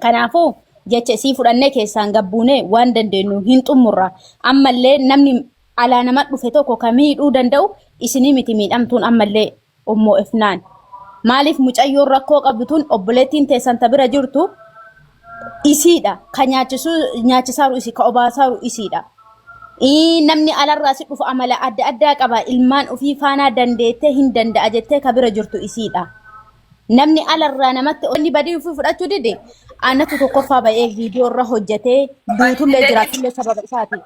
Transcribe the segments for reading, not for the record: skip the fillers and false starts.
Kanaafuu jecha isii fudhannee keessaan gabbuunee waan dandeenyu hin xumurra. Ammallee namni alaa nama dhufe tokko ka miidhuu danda'u isinii miti miidhamtuun ammallee Ummu Ifnaan. Maaliif mucayyoon rakkoo qabdu tun obboleettiin teessan ta bira jirtu isiidha. Ka nyaachisuu nyaachisaaru isii ka obaasaaru isiidha. Ii, Namni alarraa si dhufu amala adda addaa qaba. Ilmaan ofii faanaa dandeettee hin danda'a jettee ka bira jirtu isiidha. Namni alarraa namatti inni badii ofii fudhachuu dide anatu tokkoffaa ba'ee viidiyoo irra hojjetee duutullee jiraatullee sababa isaati.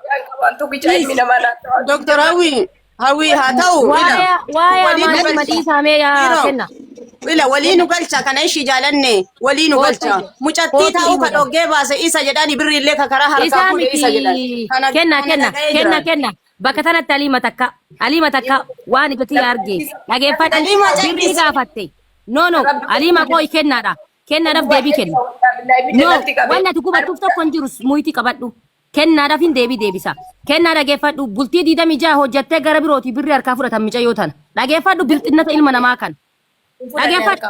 Wantu ilmi namaa naaf Doktor Hawwi Hawwi haa ta'u ila Waa'ee waa'ee walii nu amaanuma galcha. dhiisaa mee yaa Dhiiroo kenna. ila walii nu galcha kana ishii jaalanne walii nu Kootu galcha. Mucattii kootu ta'uu ka himudha. dhoggee baase isa jedhani birri illee ka karaa harkaa Isaa fuudhe isa jedhan. miti Kana kenna kana kenna dhaga'ee kenna jira. kenna bakka tanatti aliima takka aliima takka waan ijatti arge dhageeffadhu Aliima birrii calqisi. gaafatte no no aliima koo kennaadha kennaadhaaf deebii kenna no wanni ati gubattuuf tokko hin jiru muyitii qabadhu kennaadhaaf hin deebii deebisa kennaa dhageeffadhu bultii 26 hojjattee gara birootii birrii harkaa fudhatan micayyoo tana dhageeffadhu bilxinnata ilma namaa kana Dhageeffadhu.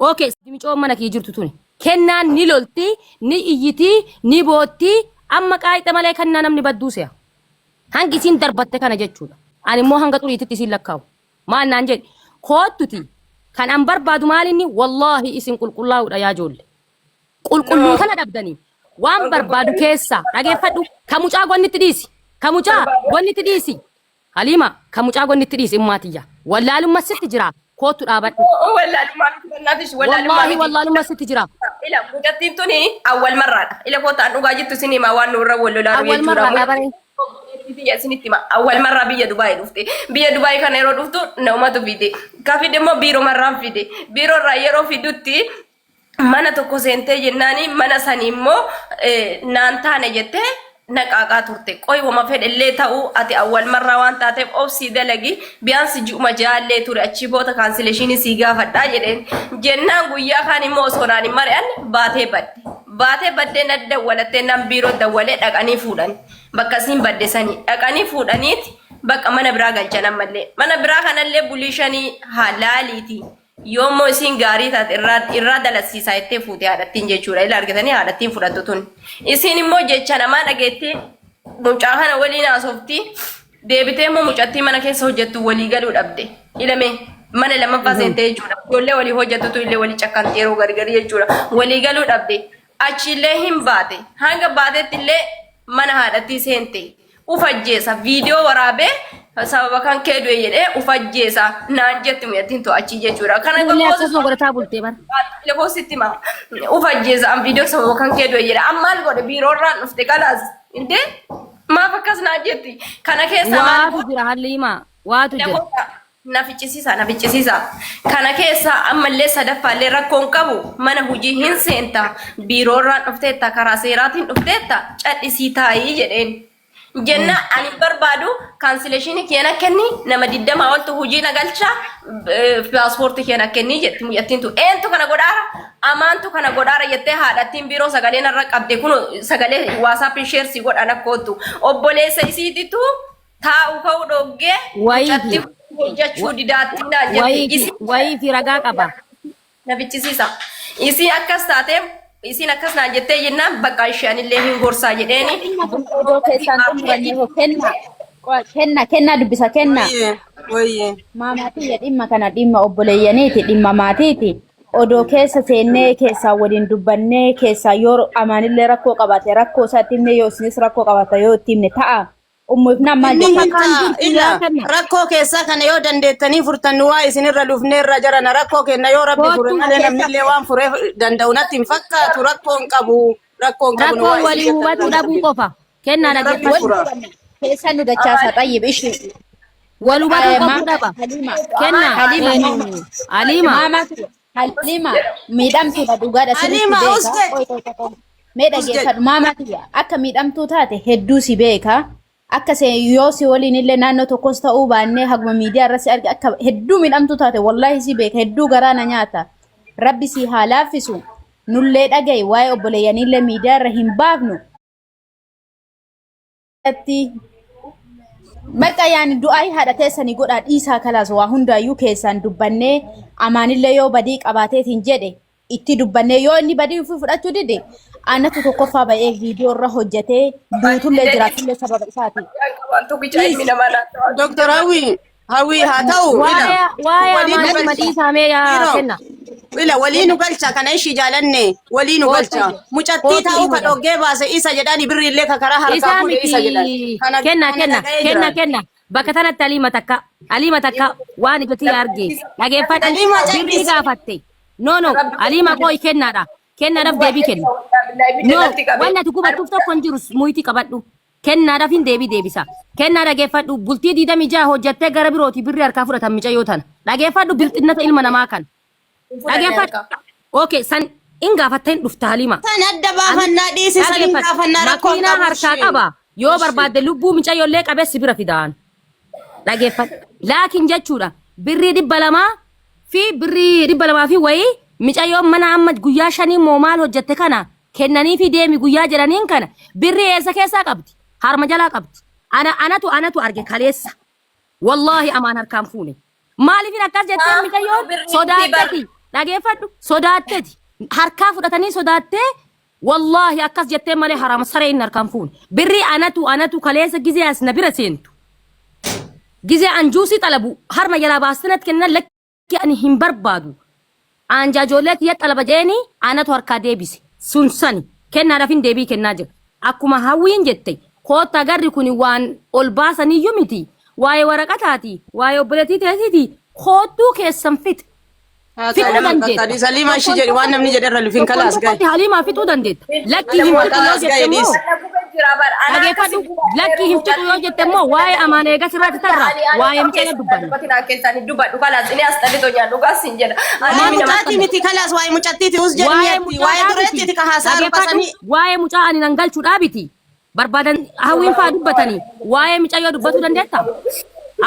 Okay, micoon mana kee jirtu tuni. Kennaan ni lolti, ni iyyiti, ni bootti, amma qaayixa malee kennaa namni badduu se'a. Hangi isiin darbatte kana jechuudha. Ani immoo hanga xuriititti isiin lakkaa'u. Maal naan jedhi? Koottuti. Kan an barbaadu maal inni? Wallaahi isin qulqullaa'uudha yaa ijoollee. Qulqulluu kana dhabdanii. Waan barbaadu keessaa dhageeffadhu. Ka mucaa gonnitti dhiisi. Ka mucaa gonnitti dhiisi. Haliima ka mucaa gonnitti dhiisi immaa tiyya. Wallaalumma sitti jira. Koottu dhaabadhu. Wallaalummaa miti wallaafish wallaalummaa Wallaahi miti. wallaalumma sitti jira. Ila mucattiin tuni awwal marraadha. Ila kootaan dhugaa jirtu isin himaa waan nurra wal lolaaru Awwal jechuudha. marraadha bare. Biyya isinitti hima. Awwal marraa biyya Dubaayii dhufte. Biyya Dubaayii kana yeroo dhuftu namatu fide. Ka fide immoo biiroo marraan fide. Biiroo irraa yeroo fidutti mana tokko seentee jennaani mana sanii immoo naan taane jettee na qaaqaa turte. Qoy wama fedhellee ta'uu ati awwal marraa waan taateef obsii dalagi biyaansi ji'uma ja'allee ture achii booda kaansileeshinii sii gaafadhaa jedheen. Jennaan guyyaa kaan immoo osoo naan hin mari'anne baatee badde. Baatee baddee na dawwalattee nan biiroo dawwalee dhaqanii fuudhan. Bakka isiin badde sanii dhaqanii fuudhaniiti bakka mana biraa galchan ammallee. Mana biraa kanallee bulii shanii haa laaliiti. Yoo immoo isiin gaarii taate irraa irraa dalasiisaa jettee fuute haadhattiin jechuudha. Ila argitanii haadhattiin fudhattu tun. Isiin immoo jecha namaa dhageettee mucaa kana waliin haasofti. Deebitee immoo mucattii mana keessa hojjettu walii galuu dhabde. Ilame mana lammaffaa seentee jechuudha. Ijoollee walii hojjettutu illee walii cakkanti yeroo gargarii jechuudha. Walii galuu dhabde. Achiillee hin baate. Hanga baatetti illee mana haadhattii seente. Uf ajjeesa viidiyoo waraabee sababa kan kee du'e jedhee uf ajjeesa naan jetti mucattiin to'achii jechuudha. Kana Ijoollee akkasuma godhataa bultee bara. Lakkoofsitti hima. Uf ajjeesa an viidiyoo sababa kan kee du'e jedhe. An maal godhe biiroorraan dhufte kalaas. Indee maaf akkas naan jetti. Kana keessa maal Waatu jira halli himaa. Waatu jira. Namoota na ficcisiisa na ficcisiisa. Kana keessa ammallee sadaffaallee rakkoon qabu mana hojii hin seenta biiroorraan dhufteetta karaa seeraatiin dhufteetta cadhisii taa'ii jedheen. Jenna ani hin barbaadu kaansileeshinii kee na kenni nama digdamaa oltu hojii na galcha paaspoortii kee na kenni jetti mucattiin tu. Eentu kana godhaara amaantu kana godhaara jettee haadhattiin biiroo sagalee narra qabde kun sagalee waasaappiin sheersii godhan akkoottu obboleessa isiititu taa'u ka'u dhoggee Wayiiti. mucatti hojjechuu didaatti naan jette. Wayiiti. Isin Wayiiti ragaa qaba. na fichisiisa. Isiin akkas taatee isiin akkas naan jettee jennaan bakka ishee anillee hin gorsaa jedheeni. Dhimma kun odoo keessaan xumuranii hoo kenna kenna kennaa dubbisa kenna. Wayyee wayyee. Maamaa tiyya dhimma kana dhimma obboleeyyaniiti dhimma maatiiti. Odoo keessa seennee keessaa waliin dubbannee keessaa yoo amaanillee rakkoo qabaate rakkoo isaa itti himne yoo isinis rakkoo qabaate yoo itti himne ta'a. Ummu Ifnaan maal Inni jettan? hin Kan ta'a. jirtu Ila yaa kenna. rakkoo keessaa kana yoo dandeettanii furtan nu waa isinirra dhufneerra jarana rakkoo kenna yoo rabbi fure Kootu. malee namnillee waan furee danda'u natti hin fakkaatu rakkoo hin qabu rakkoo hin qabu nu Rakkoo waa isin walii jettan hubachuu irra dhabuu darbina. qofa. Kennaa Rabbi dhaggeeffadhu. fura. Keessan nu dachaasaa xayyib ishii. Wal hubatuu qabuu Maama dhaba. Halima Kennaa. Halima Halima. maama Halima miidhamtuudha dhugaadha sirriitti Halima beeka. us jedhi. Qoy qoy qoy. Mee Us jedhi. dhageeffadhu maama tiyya akka miidhamtuu taate hedduu si beeka. Akka se yoo si waliin illee naannoo tokkos ta'uu baannee haguma miidiyaa irra si arge akka hedduu miidhamtuu taate wallaahi si beeka hedduu garaa na nyaata. Rabbi si haa laaffisu. Nullee dhaga'i waa'ee obboleeyyaniillee miidiyaa irra hin baafnu. Atti Bakka yaani du'aayi haadha teessanii godhaa dhiisaa kalaas waa hundaayyuu keessaan dubbannee amaanillee yoo badii qabaateetiin jedhe Itti dubbannee yoo inni badii ofii fudhachuu dide anatu tokkoffaa ba'ee viidiyoo irra hojjetee duutullee jiraatullee sababa isaati. Tokkicha ilmi namaa naaf Doktor Hawwi Hawwi haa ta'u ila Waa'ee waa'ee walii nu amaanaa galcha. madhiisaa yaa Dhiiroo kenna. ila walii nu galcha kana ishii jaalanne walii nu galcha. Mucattii Kootu ta'uu ka dhiiroo. dhoggee baase isa jedhani birri illee ka karaa harkaa Isaa fuudhe isa jedhan. miti. Kana Kenna kana kenna dhaga'ee kenna jira. kenna. Bakka tanatti Aliima takka Aliima takka waan ijatti arge dhageeffadhu Aliima birrii calqisi. gaafatte. No no Aliima koo kennaadha. Kennaadhaaf deebii kenna. No wanni ati gubattuuf tokko hin jiru muyitii qabadhu. Kennaadhaaf hin deebii deebisa. Kennaa dhageeffadhu bultii 26 hojjattee gara birooti birrii harkaa fudhatan micayyoo tana. Dhageeffadhu bilxinnata ilma namaa kana. Dhageeffadhu. Okay san in gaafatta hin dhufta Haliima. San adda baafannaa dhiisi san hin gaafannaa rakkoo hin Makiinaa qabu harkaa isheen. qaba. Yoo barbaadde lubbuu micayyollee qabee si bira fidaan. Dhageeffadhu. Laakiin jechuudha birrii 200 fi birrii 200 fi wayii micayyoon mana amma guyyaa shanii moo maal hojjette kana kennanii fi deemi guyyaa jedhaniin kana birrii eessa keessaa qabdi? Harma jalaa qabdi. Ana anatu anatu arge kaleessa. Wallaahi amaan harkaan fuune. Maaliifin akkas jetteen micayyoon sodaatteti. Dhageeffadhu sodaatteti. Harkaa fudhatanii sodaattee wallaahi akkas jetteen malee haraama saree inni harkaan fuune. Birrii anatu anatu kaleessa gizee as na bira seentu. Gizee an juusii xalabu harma jalaa baastee natti kennan lakki ani hin barbaadu. Aanjaa ijoollee kiyya xalaba jeeni anatu harkaa deebise. Sun sani kennaadhaaf hin deebii kennaa jira. Akkuma hawwiin jette koottaa garri kun waan ol baasaniyyuu miti. Waa'ee waraqataati, waa'ee obboleettii teetiiti koottuu keessan fix. Fixuu dandeetta. Saliima ishii jedhi waan namni jedhe irra lufin Tokkoon kalaas gahe. tokkotti haliimaa fixuu dandeetta. Lakkii hin fixu yoo Kalaas jette gahe immoo dhiisi. dhageeffadhu. Lakkii hin fixu yoo jette immoo waa'ee amaan eegas irratti tarra waa'ee mucayya dubbanna. Waa'ee mucaatii miti kalaas waa'ee mucattiiti us jedhi Waa'ee mi'atti mucaa waa'ee dhaabiti. dureettiiti ka haasaa Dhageeffadhu. rubasanii. Waa'ee mucaa ani nan galchuu dhaabiti. Barbaadan hawwiin fa'aa dubbatanii waa'ee mucayyoo dubbatuu dandeetta?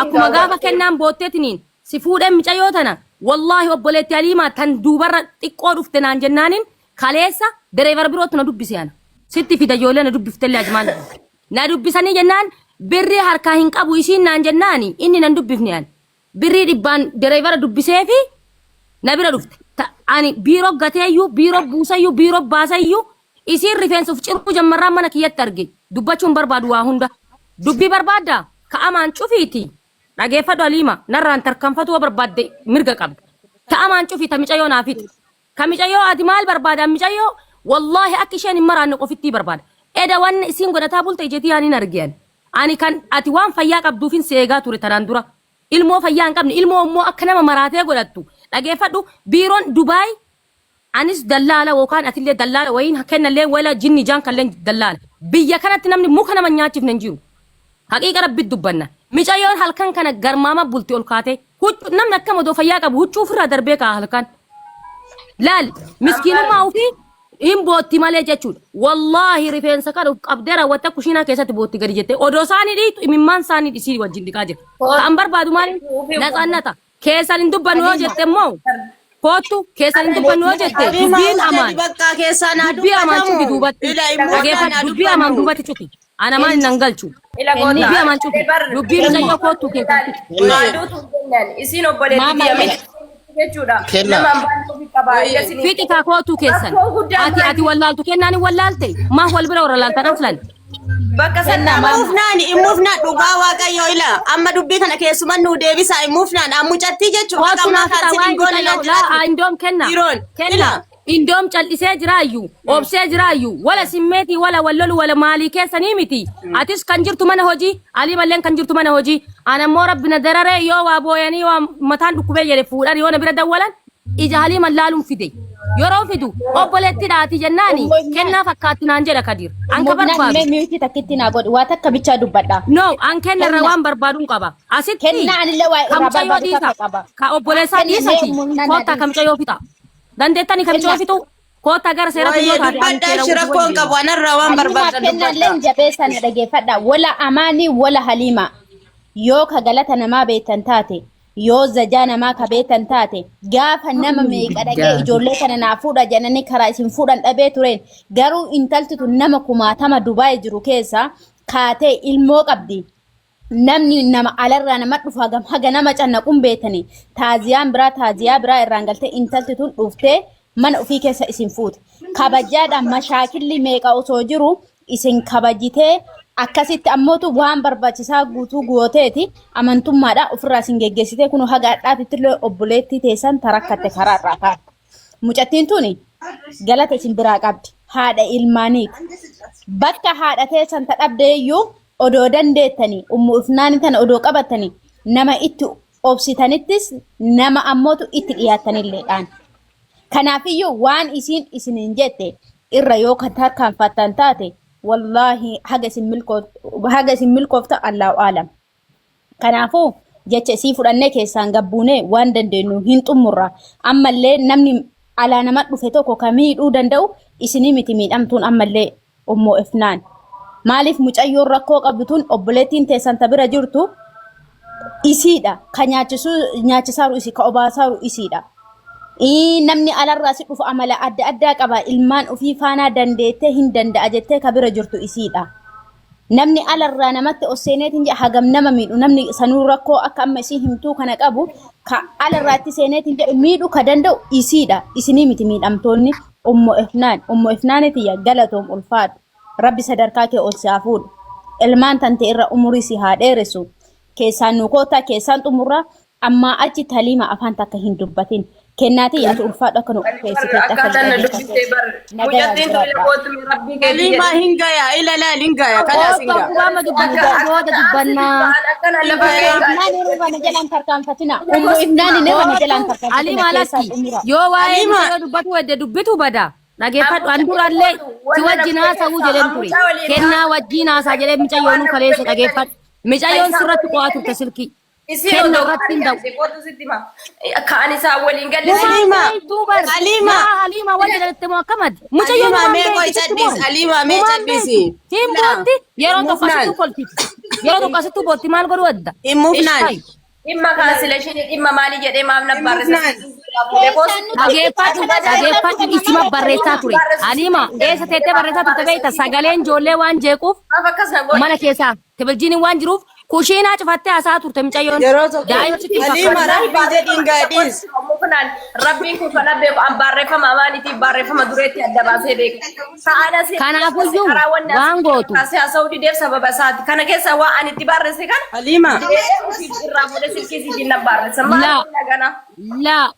Akkuma gaafa kennaan bootteetiniin si fuudheen mucayyoo tana wallaahi obboleetti Haliimaa tan duubarra xiqqoo dhufte naan jennaanin kaleessa dereevara birootti na dubbise ana. Sitti fida ijoollee na dubbiftellee ajimaan. Na dubbisanii jennaan birrii harkaa hin qabu isiin naan jennaani inni nan dubbifne ani. Birrii dhibbaan dereevara dubbisee fi na bira dhufte. Ani biiroo gateeyyuu, biiroo buusayyuu, biiroo baasayyuu isiin rifeensa of ciruu jammarraan mana kiyyatti arge. Dubbachuu hin barbaadu waa hunda. Dubbii barbaaddaa? Ka'amaan cufiiti. Dhageeffadhu Haliima. Narraan tarkaanfatuu yoo barbaadde mirga qabda. Ta'amaan cufii ta micayyoo naa fixi. Ka micayyoo ati maal barbaada? Micayyoo wallaahi akka isheen hin maraanne qofittii barbaada. Eda wanni isiin godhataa bulte ijetii ani hin arge ani. Ani kan ati waan fayyaa qabduufin si eegaa ture tanaan dura. Ilmoo fayyaa hin qabne ilmoo immoo akka nama maraatee godhattu. Dhageeffadhu biiroon Dubaay anis dallaala yookaan atillee dallaala wayiin kennallee wala jinni jaan kalleen dallaala. Biyya kanatti namni muka nama hin nyaachifne hin jiru. Haqiiqa rabbi dubbanna. Micayyoon halkan kana garmaama bulti ol kaatee huccuu namni akkam odoo fayyaa qabu huccuu ofirraa darbee kaa halkan. Laal miskiinummaa ofii hin bootti malee jechuudha. Wallaahi rifeensa kan of qabdee raawwattee kushiinaa keessatti bootti gadi jettee odoo isaanii dhiitu imimmaan isaanii dhisii wajjin dhiqaa jira. Kan barbaadu maali? Natsaannata. Keessan hin dubbannu yoo jette immoo koottu keessan hin dubbannu yoo jette Haliima dubbiin us jedhi amaan bakka keessaa naa dubbii amaan cufi dubbatamu. duubatti. Ila immoo naa Dhageeffadhu dubbii amaan dubbannu. duubatti cufi. Ana maal nan galchu. Ila goota. Dubbii amaan cufi. Dubbii mucayyoo koottu keessan fixe. Maaduutu jennaan isiin obboleettii Maama biyya miti jechuudha. Kenna. Nama ambaan ofii qaba. Isin Fiixi kaa kootuu keessan. Rakkoo guddaan Ati ati wallaaltu kennaan hin wallaalte. Maa wal bira warra laaltan aslan. Bakka san nama Immuufnaan immuufnaan dhugaa waaqayyoo ila amma dubbii kana keessuman nuu deebisaa immuufnaan ammucattii jechuun Kootu akka ammaa naa fixa kan waa'ee sin goone mucayyoo natti laa indoom kenna. Dhiiroon Kenna. ila Indoom cal'isee jiraayyuu obsee jiraayyuu wala simmeetii wala wallolu wala maalii keessanii miti. Atis kan jirtu mana hojii alii malleen kan jirtu mana hojii. Ana immoo rabbi na dararee yoo waa booyanii waa mataan dhukkubee jedhe fuudhan yoo na bira dawwalan ija haliiman laaluun fide. Yeroo fidu obboleetti dhaati jennaani kennaa fakkaatti naan jedha Kadiir. An ka Mee barbaadu. miyuutii takkitti naa godhi waa takka bichaa dubbadha. No, an kenna irra Kenna. waan barbaaduun qaba. Asitti Kennaa anillee waa ka irraa mucayyoo barbaadu dhiisa, takka qaba. ka obboleessaa Kenna mee dhiisati, humna na koottaa ka dhiisi. mucayyoo fixa. Dandeettani ka mucayyoo Kenna. fixu, koottaa gara seeratti yoo wayyee taate ani dubbadhaa seera ishii guutuu rakkoon waliin qabu deema. anarraa waan Haliimaa barbaadan kennaallee dubbadhaa. jabeessa na dhageeffadha. Wala amaanii wala haliima. Yoo ka galata namaa beektan taate yoo zajaa namaa ka beektan taate gaafa nama meeqa dhaqee ijoollee kana naa fuudha jedhanii karaa isin fuudhan dhabee tureen garuu intalti tun nama kumaatama Dubaay jiru keessa kaatee ilmoo qabdi. Namni nama alarraa nama dhufu hagam haga nama cannaquun beektanii taaziyaan biraa taaziyaa biraa irraan galtee intalti tun dhuftee Mana ofii keessa isin fuute. Kabajaadhaan mashaakilli meeqa osoo jiru isin kabajitee akkasitti ammootu waan barbaachisaa guutuu gooteeti amantummaadhaan ofirraa isin geggeessitee kun haga hadhaatitti illee obboleettii teessan tarakkatte karaa irraa kaafte. Mucattiin tuni galata isin biraa qabdi. Haadha ilmaaniiti. Bakka haadha teessan ta dhabdeeyyuu odoo dandeettanii ummu ifnaani tana odoo qabattanii nama itti obsitanittis nama ammootu itti dhiyaattanilleedhaan. Kanaafiyyuu waan isiin isiniin jette irra yoo kan tarkaanfattan taate wallaahi haga isin haga isin milkoofta Allahu aalam. Kanaafuu jecha isii fudhannee keessaan gabbuunee waan dandeenyu hin xumurra. Ammallee namni alaa nama dhufe tokko ka miidhuu danda'u isinii miti miidhamtuun ammallee ummoo Ifnaan. Maaliif mucayyoon rakkoo qabdu tun obboleettiin teessan ta bira jirtu isiidha. Ka nyaachisaaru isii, ka obaasaaru isiidha. Namni alarraa si dhufu amala adda addaa qaba. Ilmaan ofii faanaa dandeettee hin danda'a jettee ka bira jirtu isiidha. Namni alarraa namatti ol seeneetiin jedha hagam nama miidhu namni sanuu rakkoo akka amma isii himtuu kana qabu ka alarraa itti seeneetiin jedhu miidhuu ka danda'u isiidha. Isinii miti miidhamtoonni ummu Ifnaan. Ummu Ifnaanitiyya galatoom ulfaadhu. Rabbi sadarkaa kee ol si haa fuudhu. Ilmaan tante irra umurii si haa dheeressu. Keessaan nu koottaa keessaan xumurraa ammaa achi taliima afaan takka hin dubbatin. Kennaa tiyya ati ulfaadhu akka nu qopheessiteetti akka nu Akkaataan na dhaggeeffatteef. dubbistee bar. Nagayaan Mucattiin tun jiraadhaa. kootu rabbii keetii Haliimaa jedhe. hin gaya ila laal hin gaya kalaas hin Obbo gaya. Kubaama dubbatu booda dubbannaa. Akkana Hin lafa gaya. Ifnaan irra na jalaan tarkaanfatina. Ummu ifnaan irra na jalaan Kootu tarkaanfatina Aliima keessaa lakki xumura. yoo waa'ee Haliima mucayyoo dubbatu wedde dubbitu bada. Dhageeffadhu an durallee si wajjin haasa'uu jedheen ture. Kennaa wajjin haasaa jedhee mucayyoonuu kaleessa dhageeffadhu. Micayyoon sirratti qo'aa turte silkii. Isiin Kenna odoo irratti hin ta'u. kootu sitti hima. Kaan isaa waliin galle. Haliima Duubar. Haliima Yaa Haliima wal jedhatte moo akkamati? Mucayyoon Haliima waan mee qoy beekti sitti cadhis mormu. Haliima mee Waan cadhisi. beekti. Siin bootti yeroo tokko Mufnaan. asittuu kolfiti. Yeroo tokko asittuu bootti maal godhu adda? Hin mufnaan. Ishtai. Dhimma kaansileeshinii dhimma maalii jedhee maaf na barreessa. Mufnaan. Keessaan nuti Dhageeffadhu dhageeffadhu isima barreessaa ture. Haliima eessa teettee barreessaa turte beekta sagaleen ijoollee waan jeequuf Maaf akkas na godhe? mana keessaa tebiljiiniin waan jiruuf kushiinaa cufattee haasa'aa turte mucayyoon. Yeroo tokko Daa'ima sitti hin Haliima fakkaatu. rabbii jedhiin gaadhiis. Mufnaan rabbiin kun kana beeku an barreeffama amaaniitiif barreeffama dureetti adda baasee beeka. Sa'aan asii Kanaafuyyuu karaa wanni waan asii gootu. kaasee haasa'uu dideef sababa isaati. Kana keessa waa ani itti barreesse kana Haliima. irraa fuudhee silkii isiitiin na barreessa. Maal Laa. gana? Laa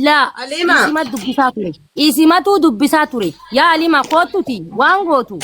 laa Haliima. isima dubbisaa ture. Isimatu dubbisaa ture. Yaa Haliima koottuti waan gootu.